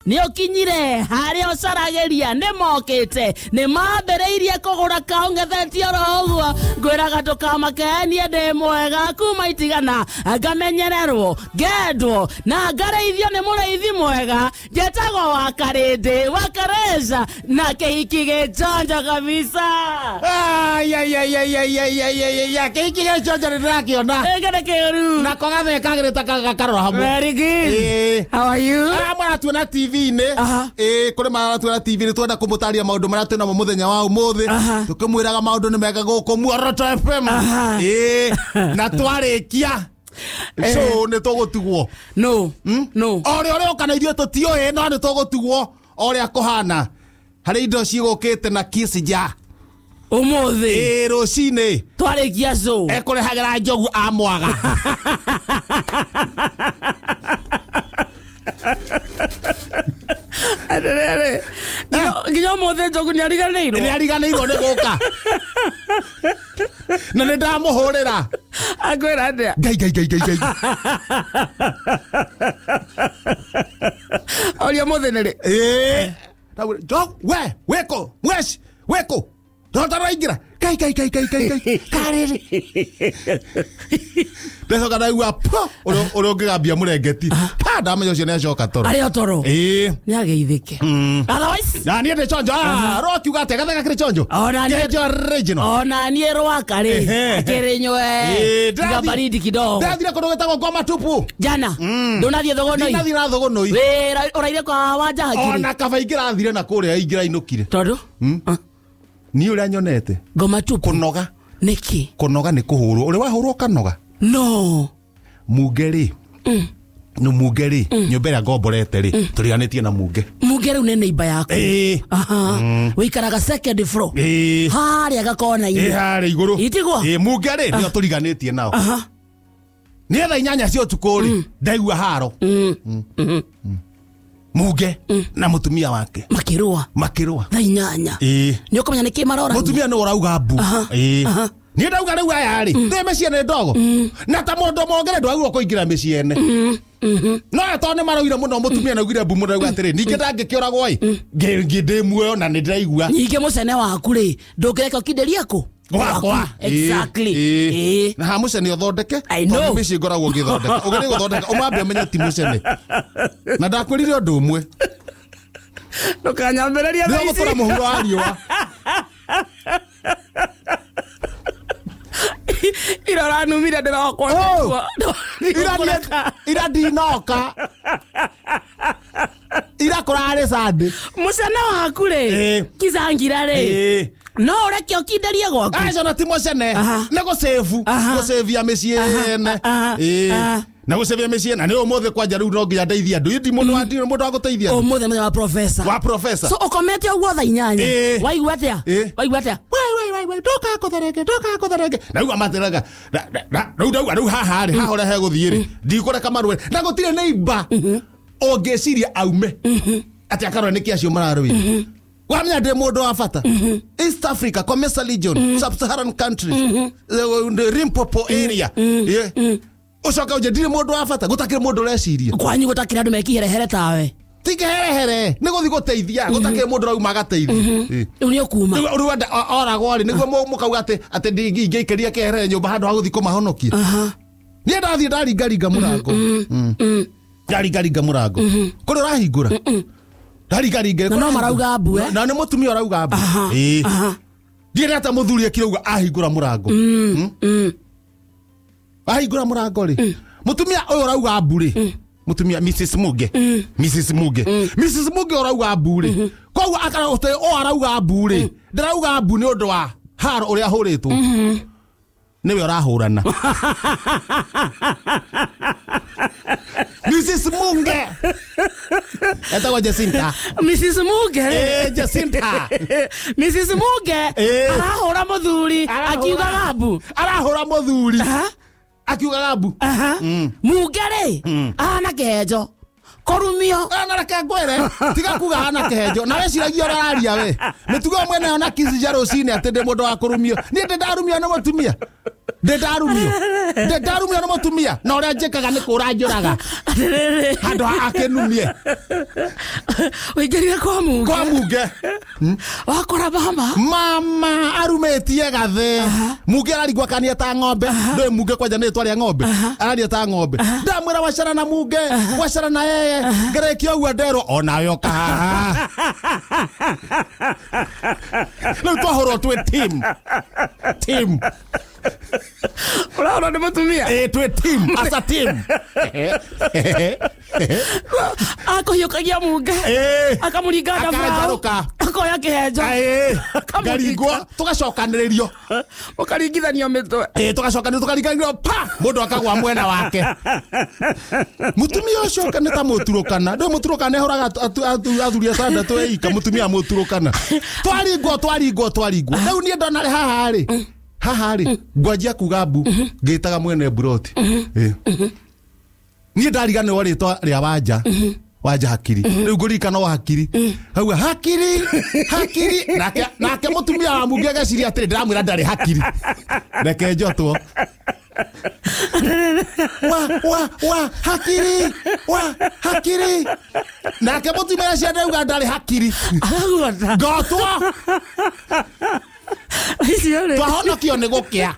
Nĩ ũkinyire harĩa ũcarageria nĩ mokĩte nĩ mambĩrĩirie kũgũra kaũng'ethetie oro ũguo ngwĩraga ndũkamakenie ndĩ mwega kuma itigana ngamenyererwo ngendwo na ngarĩithio nĩ mũrĩithi mwega njetagwo wa Karĩndĩ wa Kareca na kĩhiki gĩchonjo kabisa. Kĩhiki gĩchonjo nĩ ndĩrakĩona. Gĩkĩ nĩ kĩũru. Nako gathekagĩrĩ ta gakarora hamwe. Very good. How are you? Arĩa maratuona TV-inĩ kũrĩ maratuona TV-inĩ twenda kũmũtaria maũndũ marĩa twĩnamo mũthenya wa ũmũthĩ tũkĩmwĩraga maũndũ nĩ mega gũkũ Muoroto FM na twarĩkia so nĩ tũgũtigwo no no o ũrĩa ũrĩũka na ithuĩ tũtiũĩ no nĩ tũgũtigwo o ũrĩa kũhana harĩ indo cigũkĩte na Kiss Ja ũmũthĩ rũcinĩ twarĩkia show ekũrehagĩra njogu amwaga. Atĩrĩrĩ nginya ũmũthĩ njogu nĩ ariganĩirwo. Nĩ ariganĩirwo nĩ gũka na nĩ ndamũhũrĩra. Akwĩra atĩa? Ngai ngai ngai ngai ngai. Ũria ũmũthĩ nĩ rĩ? Njogu we wĩkũ mweci wĩkũ ndotaraingĩra ngai ngai ngai ngai ngai ngai karĩrĩ ndacoka ndaigua po ũrĩa ũngĩgambia mũrengeti pa ndamenya ũcio nĩ acoka toro. Arĩ o toro. Nĩ ageithĩke. Otherwise na niĩ ndĩ chonjo rokiuga atĩa gatheka kĩrĩ chonjo. Ona niĩ kĩrĩ original. Ona niĩ rwaka rĩ kĩrĩ nywe tiga baridi kidogo. Ndathire kũndũ gwĩtagwo Ngoma Tupu jana. Ndũnathiĩ Thogonoi? Ndinathiĩ na Thogonoi. Wĩra ũraire kwa Wanja Hakiri. Ona kaba ingĩrathire na kũrĩa ingĩrainũkire. Tondũ niĩ ũrĩa nyonete Ngoma Tupu kũnoga. Nĩkĩ? Kũnoga nĩ kũhũrwo. Ũrĩa wahũrwo ũkanoga? No. Munge rĩ nĩ Munge rĩ nyũmba ĩrĩa ngomborete rĩ tũriganĩtie na Munge. Munge rĩu nĩ neighbor yaku. Wĩikaraga second floor. Harĩa gakona-inĩ. Harĩa igũrũ. Itigwo? Munge rĩ nĩo tũriganĩtie nao. Nĩ thaa 8 cia ũtukũ rĩ ndaigua haro. Munge na mũtumia wake makĩrũa. Makĩrũa. Thaa 8. Nĩ ũkũmenya nĩkĩ marorania. Mũtumia nĩ ũrauga mbu. Niĩ ndauga rĩu aya rĩ thĩ mĩciĩ nĩ ndogo na ta mũndũ mongere ndwagĩrĩirwo kũingĩra mĩciĩ ene no tondũ nĩ maraugire mũno mũtumia nĩaugire mbu mũno auga atĩrĩ ningĩ ndangĩkĩũragwo ĩ ngĩ ndĩ muoyo na nĩ ndĩraigua. Ningĩ mũcene waku rĩ ndũngĩreka ũkindĩrie kũ? Gwakwa. Exactly. Na ha mũcene ũthondeke tondũ mĩciĩ ngoragwo ngĩthondeka ũgĩrĩ gũthondeka ũmambe ũmenye ti mũcene na ndakwĩrire ũndũ ũmwe ndũkanyambĩrĩrie thaa ici. Nĩũgũtũra mũhuro wa riũa. Ira ũranumire ndĩrokwo. Ira ndinoka. Ira kũrarĩ Sunday. Mũcene waku rĩ Kizangira rĩ no ũreke ũkinderie gwaku. Acio na ti mũcene nĩ gũcĩbu gũcĩbia mĩciĩ ene. Na gũcĩbia mĩciĩ na nĩ ũmũthĩ kwanja rĩu no nginya ndeithie andũ. Ndi mũndũ wa ndi mũndũ wa gũteithia. Ũmũthĩ mũthenya wa professor. Wa professor. So ũkomete ũguo thaa 8. Waigua atĩa? Waigua atĩa? Wai wai wai ndũkakũtherenge ndũkakũtherenge. Na rĩu amatĩraga rĩu ndauga rĩu haha rĩ haha ũrĩa hegũthiĩ rĩ ndikũreka marũe na gũtirĩ neighbor ũngĩciria aume atĩ akarore nĩkĩ acio mararũire. Wamenya ndĩ mũndũ wa bata. East Africa, Comesa Region, Sub-Saharan countries, the Limpopo area. Ũcoka ũnje ndirĩ mũndũ wa bata gũtakĩrĩ mũndũ ũreciria. Kwanyu gũtakĩrĩ andũ mekiherehere tawe. Ti kĩherehere nĩ gũthiĩ gũteithia gũtakĩrĩ mũndũ ũrauma agateithia. Rĩu nĩ ũkuma. Rĩu oragwo rĩ nĩguo mũkauga atĩ atĩ ndingĩikĩria kĩherehere nyũmba handũ ha gũthiĩ kũmahonokia. Niĩ ndathiĩ ndaringaringa mũrango. Ndaringaringa mũrango. Kũrĩ ũrahingũra. Ndaringaringa. Na no marauga mbu Na nĩ mũtumia ũrauga mbu. Ndiĩ ata mũthuri ekire ũguo ahingũra mũrango. Ahingũra mũrango rĩ mũtumia ũyũ ũrauga mbu rĩ mũtumia Mrs Muge. Mrs Muge. Mrs Muge ũrauga mbu rĩ koguo akarauga o arauga mbu rĩ ndarauga mbu nĩ ũndũ wa haro ũrĩa ahũrĩtwo nĩwe ũrahũrana. Mrs Munge. Etagwo Jacinta. Mrs Muge. Jacinta. Mrs Muge arahũra mũthuri akiugaga mbu. Arahũra mũthuri akiugaga mbu. Munge rĩ ahana kĩhenjo kũrumio. Ana reke ngwĩre tiga kuga ahana kĩhenjo na weciragia ũrĩa ũraria we mĩtugo ĩmwe nayo na Kiss Ja rũcinĩ atĩ ndĩ mũndũ wa kũrumio niĩ ndĩ ndarumio nĩ mũtumia. Ndĩ ndarumio nĩ mũtumia na ũrĩa njĩkaga nĩ kũra njũraga. Atĩrĩrĩ. Handũ ha akĩnumie. Ũingĩrire kwa Munge. Kwa Munge. Wakora mama. Mama arumĩtie gathe. Munge ararigwo akania ta ng'ombe. Ndũĩ Munge kwanja nĩ rĩtwa rĩa ng'ombe. Araria ta ng'ombe. Ndamwĩra wacana na Munge, wacana na yeye. Ngerekia ũguo nderwo onawe ũka haha. Rĩu twahũrwo twĩ team. Team. Ũraona nĩ mũtumia? Ĩĩ twĩ team, as a team. Akũhiũkagia Munge. Akamũringa ndabaũ. Akanjarũka. Akoya kĩhenjo. Ngaringwo tũgacokanĩrĩrio. Mũkaringithanio mĩtwe. Ĩĩ tũgacokanĩrĩrio tũkaringanĩrio pa mũndũ akagwa mwena wake. Mũtumia ũcio nĩ ta mũturũkana. Ndũĩ mũturũkana ĩhũraga athuri atandatũ eika mũtumia mũturũkana. Twaringwo twaringwo twaringwo. Rĩu niĩ ndona haha rĩ. Haha rĩ ngwanjia kuga mbu ngĩtaga mwene mburoti. Niĩ ndariganĩrwo rĩtwa rĩa Wanja. Wanja Hakiri. Rĩu ngũririkana o Hakiri. Auga Hakiri, Hakiri. Nake mũtumia wa Munge ageciria atĩrĩ ndĩramwĩra ndarĩ Hakiri. Reke njotwo. Wa wa Hakiri, wa Hakiri. Nake mũtumia ũcio ndauga ndarĩ Hakiri. Akaguota. Ngotwo. Icio rĩ. Twahonokio nĩ gũkĩa.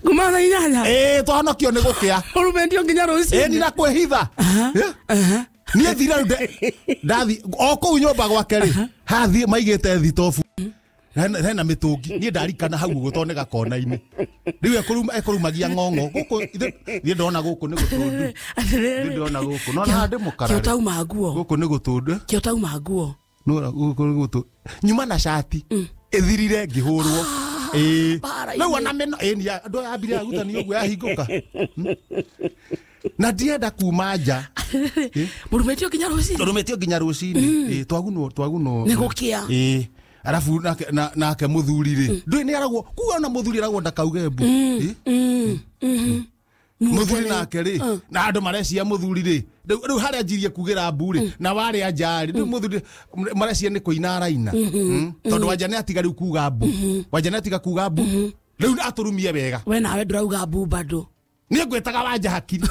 Kuma thaa inyanya. Ĩĩ twahonokio nĩ gũkĩa. Ũrumĩtio nginya rũcinĩ. Ĩĩ ni na kwĩhitha. Niĩ thire rĩu ndathi o kũu nyũmba gwake rĩ hathiĩ maigĩte thitobu hena mĩtũngi niĩ ndarikana hau ũguo tondũ nĩ gakona-inĩ rĩu ekũrumagia ng'ong'o gũkũ niĩ ndona gũkũ nĩ gũtũndu. Niĩ ndona gũkũ nona haha ndĩ mũkara Kĩo tauma nguo. Gũkũ nĩ gũtũndu. Kĩo tauma nguo. Nora gũkũ nĩ gũtũ nyuma na cati ĩthirire ngĩhũrwo. Ĩĩ rĩu ona mĩno ĩĩ ni andũ aya ambire agutani ũguo yahingũka na ndienda kuma nja. Mũrumĩtio nginya rũcinĩ. Mũrumĩtio nginya rũcinĩ. Ĩĩ twagunwo twagunwo nĩ gũkĩa. Ĩĩ arabu nake mũthuri rĩ ndũĩ nĩ aragwo kuga ona mũthuri aragwo ndakauge mbu. Mũthuri nake rĩ na andũ marecia mũthuri rĩ rĩu harĩa njirie kugĩra mbu rĩ na warĩa nja rĩ rĩu mũthuri marecia nĩ kũina araina tondũ Wanja nĩ atiga rĩu kuga mbu. Wanja nĩ atiga kuga mbu rĩu atũrumie wega. We nawe ndũrauga mbu bado. Niĩ ngwĩtaga Wanja Hakiri.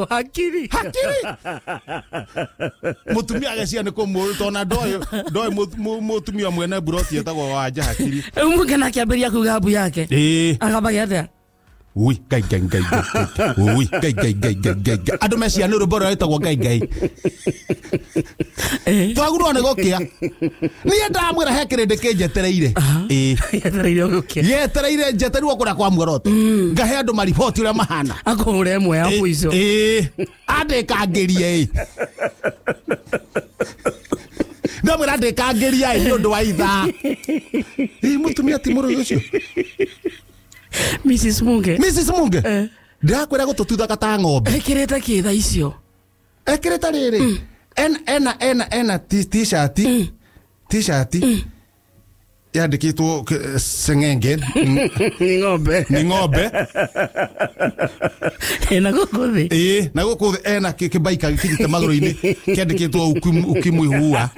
Hakiri. Hakiri. Mũtumia agecia nĩ kũmũũru tondũ ndoĩ mũtumia mwene mburoti etagwo Wanja Hakiri. Rĩu Munge nake ambĩrĩria kuga mbu yake. Ĩĩ. Akambagia atĩa? Ui ngai ngai ngai ngai. Ui ngai ngai ngai ngai ngai. Andũ mecia nĩ rwĩmbo rũrĩa rwĩtagwo ngai ngai. Twagurwo nĩ gũkĩa. Niĩ ndamwĩra he kĩrĩndĩ kĩnjetereire. Ĩĩ. Gĩetereire gũkĩa. Gĩetereire njeterirwo kũrĩa kwa Muoroto. Ngahe andũ mariboti ũrĩa mahana. Akũhũre ĩmwe ya mũico. Ĩĩ. Andĩkangĩrie ĩ. Ndamwĩra andĩkangĩria ĩ nĩ ũndũ wa ithaa. Ĩ mũtumia ti mũrũi ũcio. Mrs. Munge. Mrs. Munge. Ndĩrakwĩra gũtũtuthaga ta ng'ombe. Ekĩrĩte kĩ thaa icio? Ekĩrĩte rĩrĩ. Ena t-shirt. T-shirt. Yandĩkĩtwo seng'enge. Nĩ ng'ombe. Nĩ ng'ombe. Ena gũkũ thĩ. Ĩĩ, na gũkũ thĩ ena kĩbaika gĩkinyĩte magũrũ-inĩ kĩandĩkĩtwo ukimwi huwa.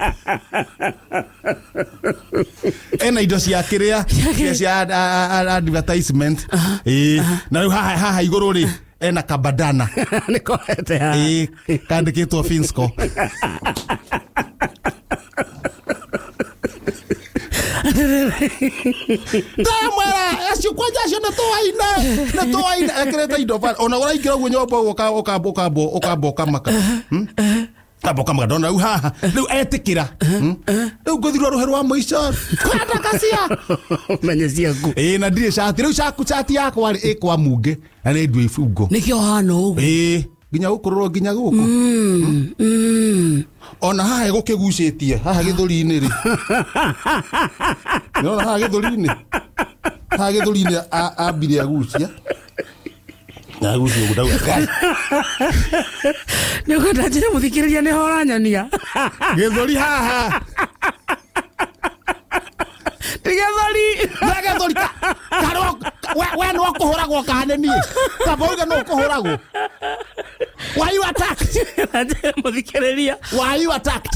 Ena indo cia kĩrĩa cia advertisement. Ĩĩ, na rĩu haha igũrũ rĩ ena kabadana. Nĩ kohete haha. Ĩĩ, kandĩkĩtwo Finsco. Ndamwĩra acio kwanja acio nĩ tũwaine nĩ tũwaine ekĩrĩte indo ona ũraingĩra ũguo nyũmba ũguo ũkamba ũkamaka. Kamba ũkamaka ndona rĩu haha rĩu etĩkĩra rĩu ngũthirwo rũhĩ rwa mũico kwenda kacia menye ciaku. Ĩĩ na ndirĩ cati rĩu cati yakwa rĩ ĩ kwa Munge na nĩ ndua ibungo. Nĩkĩo hana ũguo. Ĩĩ nginya gũkũrũrwo nginya gũkũ. Ona haha ĩgũkĩgucĩtie haha gĩthũri-inĩ rĩ. Nĩwona haha gĩthũri-inĩ. Haha gĩthũri-inĩ ambire agucia. Agucia ũguo ndauga Ngai. Nĩ ũkwenda njĩre mũthikĩrĩria nĩho ũranyonia. Gĩthũri haha. Ti gĩthũri. Nĩ gĩthũri we nĩ ũkũhũragwo kana nĩ niĩ? Kaba uge nĩ ũkũhũragwo. Why you attacked? Mũthikĩrĩria. Why you attacked?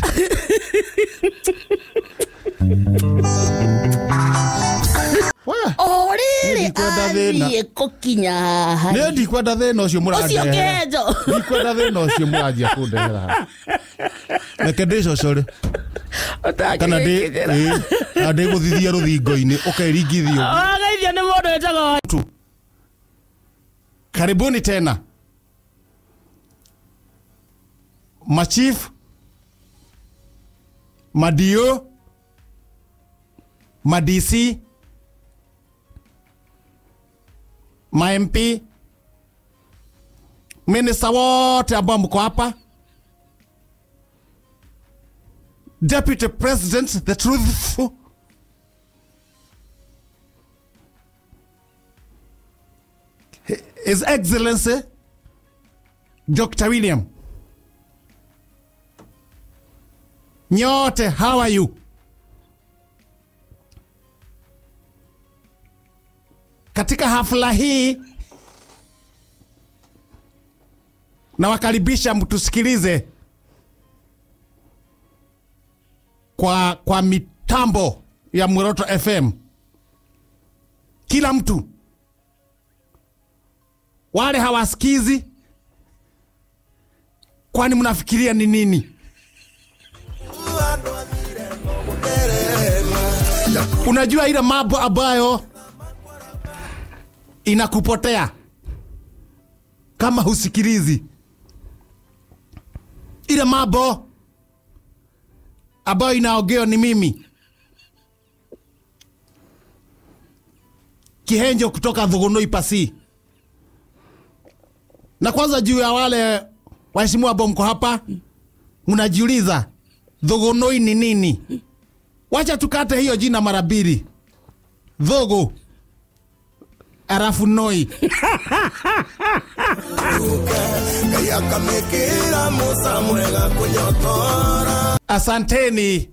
Oh, rĩrĩ athiĩ kũkinya haha. Nĩ ndikwenda thĩna ũcio mũrandehera. Ũcio kĩhenjo. Ndikwenda thĩna ũcio mũranjia kũndehera haha. Reke ndĩcocore. Kana ndĩgũthithia rũthingo-inĩ ũkeringithio. Wageithio nĩ mũndũ wĩtagwo tu. Karibuni tena machief, madio, madc, ma MP, minister wote ambao mko hapa, Deputy President, the truth, His Excellency Dr. William. Nyote, how are you? Katika hafla hii nawakaribisha mtusikilize kwa mitambo ya Muoroto FM. Kila mtu, wale hawasikizi, kwani mnafikiria ni nini? Unajua ile mambo ambayo inakupotea kama husikilizi, ile mambo ambayo inaongea ni mimi Kihenjo kutoka Thugunui Pasi. Na kwanza juu ya wale waheshimiwa ambao mko hapa, mnajiuliza Thugunui ni nini? Wacha tukate hiyo jina mara mbili. Thugu alafu noi. Asanteni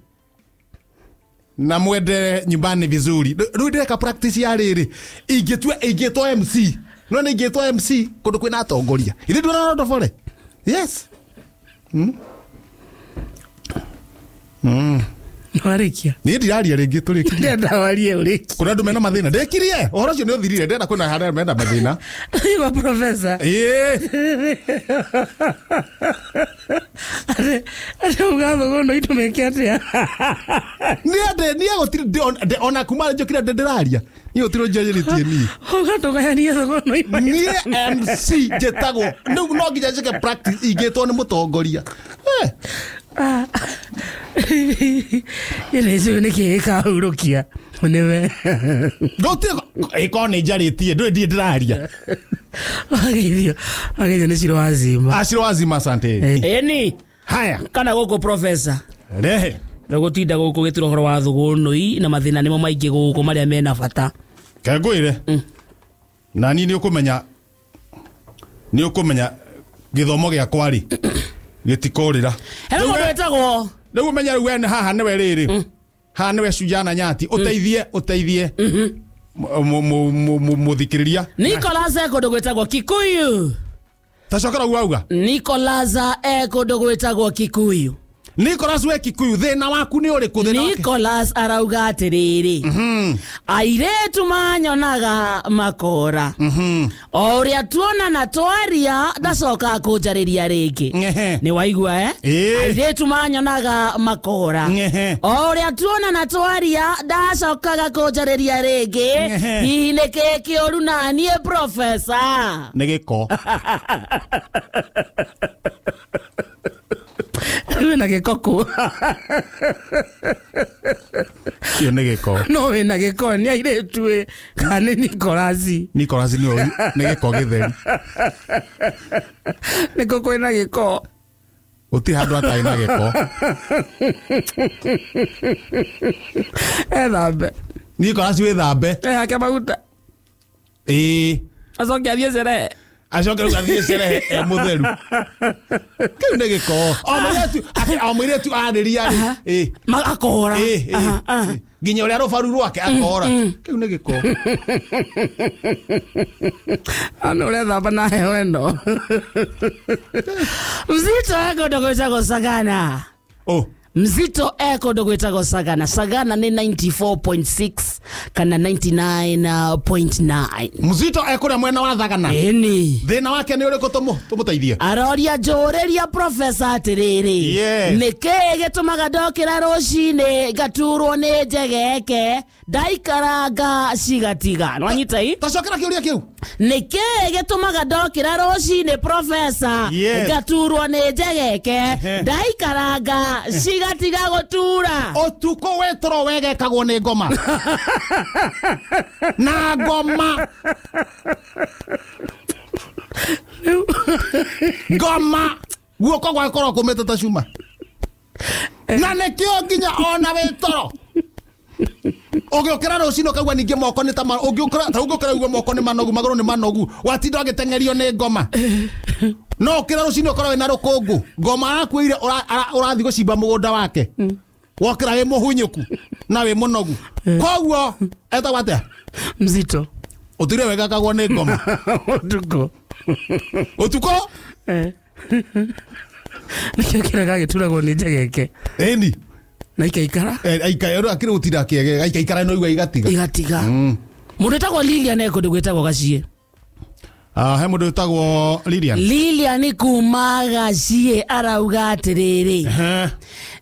na mwende nyumbani vizuri. Rĩu ndĩreka practice ya rĩrĩ. Ingĩtua MC. No nĩ ingĩtwa MC kũndũ kwĩna atongoria. Ithe ndũrona ndobore. Yes. Warĩkia. Niĩ ndiraria rĩngĩ tũrĩkirie. Ndĩrenda warie ũrĩkie. Kũrĩa andũ mena mathĩna. Ndĩkirie. Ũhoro ũcio nĩ ũthirire. Ndĩrenda kwĩna harĩa mena mathĩna. Wa professor. Ĩĩ. Atĩ uga Thugunui tũmĩke atĩa? Niĩ gũtirĩ ona kuma njũkire ndĩraria. Niĩ gũtirĩ ũnjarĩtie niĩ. Uga tũgayanie Thugunui. Niĩ MC njĩtagwo. Rĩu no nginya njĩke practice ingĩtwo nĩ mũtongoria. Ĩrĩ icio nĩ kĩĩ gĩkahurũkia nĩwe. Gũtirĩ ĩkorwo nĩ njarĩtie ndũĩ ndirĩ ndĩraria. Wageithio nĩ Ciro Wazima. Ciro Wazima, asante. Ĩni. Haya. Kana gũkũ professor. Rehe. Gũtinda gũkũ gĩtura ũhoro wa Thugunui na mathĩna nĩmo maingĩ gũkũ marĩa mena bata. Kengwĩre. Na niĩ nĩ ũkũmenya gĩthomo gĩakwa rĩ gĩtikũrĩra. Hena mũndũ wĩtagwo rĩu ũmenye rĩu we haha nĩwe rĩrĩ. Haha nĩwe Shujaa Nyati. Ũteithie mũthikĩrĩria. Nicholas e kũndũ gwĩtagwo Kikuyu. Tacokera ũguo auga. Nicholas e kũndũ gwĩtagwo Kikuyu. Nicholas we Kikuyu thĩna waku nĩ ũrĩkũ? Thĩna wake? Nicholas arauga atĩrĩrĩ, airĩtu manyonaga makora, o ũrĩa tuonana twaria ndacoka kũnjarĩria rĩngĩ. Nĩ waigua airĩtu manyonaga makora, o ũrĩa tuonana twaria ndacokaga kũnjarĩria rĩngĩ. Hihi nĩ kĩĩ kĩũru na niĩ professor? Nĩ gĩko. Wĩna gĩko kũ? Kĩo nĩ gĩko. No wĩna gĩko nĩ airĩtu ĩ kana nĩ Nicholas? Nicholas nĩ gĩko gĩtheri. Nĩkũ kwĩna gĩko? Gũtirĩ handũ hatarĩ na gĩko. Ethambe. Nicholas wĩthambe. Ehake maguta. Ĩĩ. Acoke athiĩ cerehe. Acoke rĩu athiĩ cerehe e mũtheru. Kĩu nĩ gĩko. O mũirĩtu arĩria rĩ. Akora. Nginya ũrĩa rũbaru rwake akora. Kĩu nĩ gĩko. Ano ũrethamba na heho ĩno. Mzito e kũndũ gwĩtagwo Sagana. Mzito e kũndũ gwĩtagwo Sagana. Sagana nĩ 94.6 kana 99.9. Mzito ekũrĩa mwena wa Thagana. Ĩni. Thĩna wake nĩ ũrĩkũ tũmũteithie? Aroria njũrĩria profesa atĩrĩrĩ, Yes. nĩkĩĩ gĩtũmaga ndokĩra rũcinĩ ngaturwo nĩ njegeke ndaikaranga cigatiga? Nwanyita i? Tacokera kĩũria kĩu. Nĩkĩĩ gĩtũmaga ndokĩra rũcinĩ profesa Yes. ngaturwo nĩ njegeke ndaikaranga cigatiga gũtura? Ũtukũ wĩ toro wegekagwo nĩ ngoma. Na ngoma. Ngoma. Guoko gwake korwo kũmĩte ta cuma. Na nĩkĩo nginya ona wĩ toro ũgĩũkĩra rũcinĩ ũkaigua ningĩ moko nĩ ta ũngĩũkĩra ta ũngĩũkĩra ũigue moko nĩ manogu, magũrũ nĩ manogu, watinda ũgĩteng'erio nĩ ngoma. No ũkĩra rũcinĩ ũkorwo wĩna rũkũngũ, ngoma arakuĩire ũrathiĩ gũcimba mũgũnda wake. Wokĩra wĩ mũhunyũku na wĩ mũnogu. Koguo etagwo atĩa? Mzito. Ũtire wegekagwo nĩ ngoma. Ũtukũ. Ũtukũ? Nĩkĩo kĩraga gĩturagwo nĩ njegeke. Ĩni. Na ikaikara? Aikara akĩrĩ gũtinda akĩegega, aikaikara no igua igatiga. Igatiga. Mũndũ wĩtagwo Lilian e kũndũ gwĩtagwo Gaciĩ. He mũndũ wĩtagwo Lilian. Lilian kuma Gaciĩ arauga atĩrĩrĩ,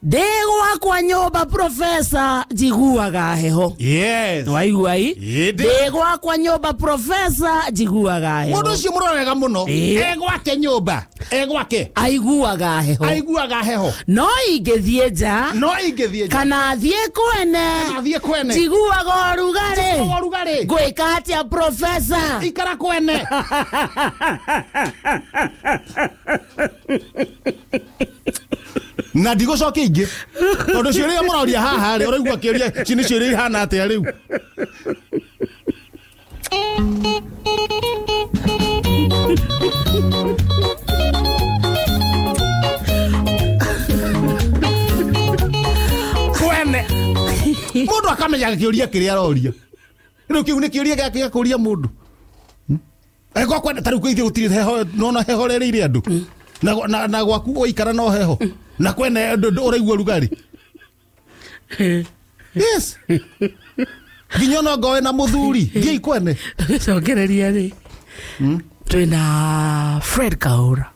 ndĩ gwakwa nyũmba profesa njiguaga heho. Yes. Waigua i? Ĩndĩ. Ndĩ gwakwa nyũmba profesa njiguaga heho. Mũndũ ũcio mũrore wega mũno. Ĩĩ. E gwake nyũmba. E gwake. Aiguaga heho. Aiguaga heho. No ingĩthiĩ nja. No ingĩthiĩ nja. Kana thiĩ kwene. Kana thiĩ kwene. Njiguaga ũrugarĩ. Njiguaga ũrugarĩ. Ngwĩka atĩa profesa? Ikara kwene. Na ndigũcokia ingĩ. Tondũ ciũria mũroria haha rĩ, ũraigua kĩũria ici nĩ ciũria ihana atĩa rĩu? Kwene. Mũndũ akamenya kĩũria kĩrĩa aroria. Rĩu kĩu nĩ kĩũria gĩake gĩa kũria mũndũ. Ego kwenda ta rĩu ithuĩ gũtirĩ heho, nona heho rereire andũ. Na gwaku ũikara no heho. Na kwene ũraigua rugarĩ. Yes. Nginya no ngoe na mũthuri, thiĩ kwene. Tũgĩcokereria rĩ, twĩna Fred Kaura.